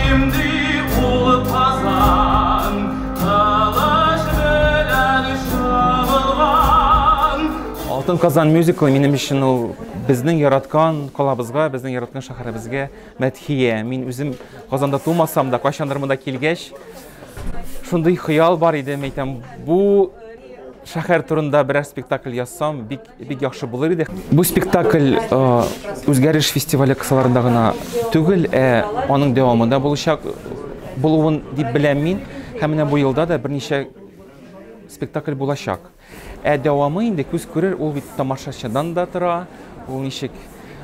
Имди ул Казан, кылыч белән чабылган. Алтын Казан мюзиклы минем өчен ул безнең яраткан калабызга, безнең яраткан шәһәребезгә мәдхия. Мин үзем Казанда тумасам да, кайчандыр монда килгәч, шундый хыял бар иде, әйтәм, бу шәһәр турында берәр спектакль язсам, бик бик яхшы булыр иде. Бу спектакль Үзгәреш фестивале кысаларында гына түгел, ә аның дәвамында булачак булуын дип беләм мин. Һәм менә бу елда да берничә спектакль булачак. Ә дәвамы инде күз күрер, ул бит тамашачыдан да тора, ул ничек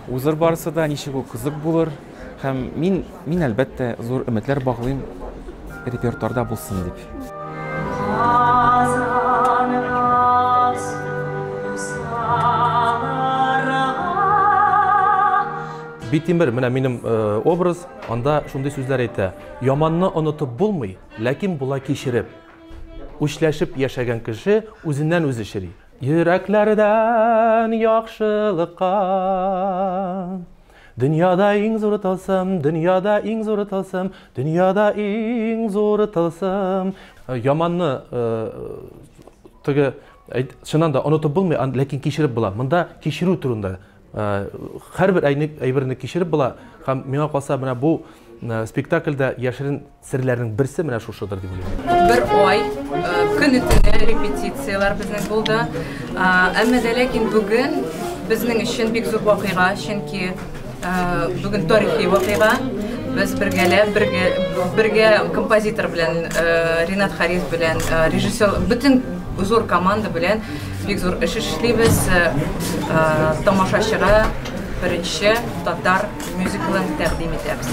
узыр барысы да, ничек ул кызык булыр. Һәм мин, мин әлбәттә, зур өметләр баглыйм репертуарда булсын дип. Казанга су салырга. Битимер, менә минем образ, анда шундый сүзләр әйтә. Яманны онытып булмый, ләкин була кичереп. Үчләшеп яшәгән кеше үзеннән үзе чери. Йөрәкләрдән яхшылыкка. Дөньяда иң зур тылсым, дөньяда иң зур тылсым, дөньяда иң зур тылсым. Яманны теге чыннан да онытып булмый, ләкин кичереп була. Монда кичерү турында. Һәрбер әйберне кичереп була һәм миңа калса менә бу спектакльдә яшерен серләрнең берсе менә шушыдыр дип уйлыйм. Бер ай көне төне репетицияләр безнең булды. Әмма дә ләкин бүген безнең өчен бик зур вакыйга, чөнки бүген тарихи вакыйга. Без бергәләп, бергә, бергә композитор белән, Ринат Харис белән, режиссер, бөтен зур команда белән бик зур эш эшлибез. Тамашачыга беренче татар мюзиклын тәкъдим итәбез.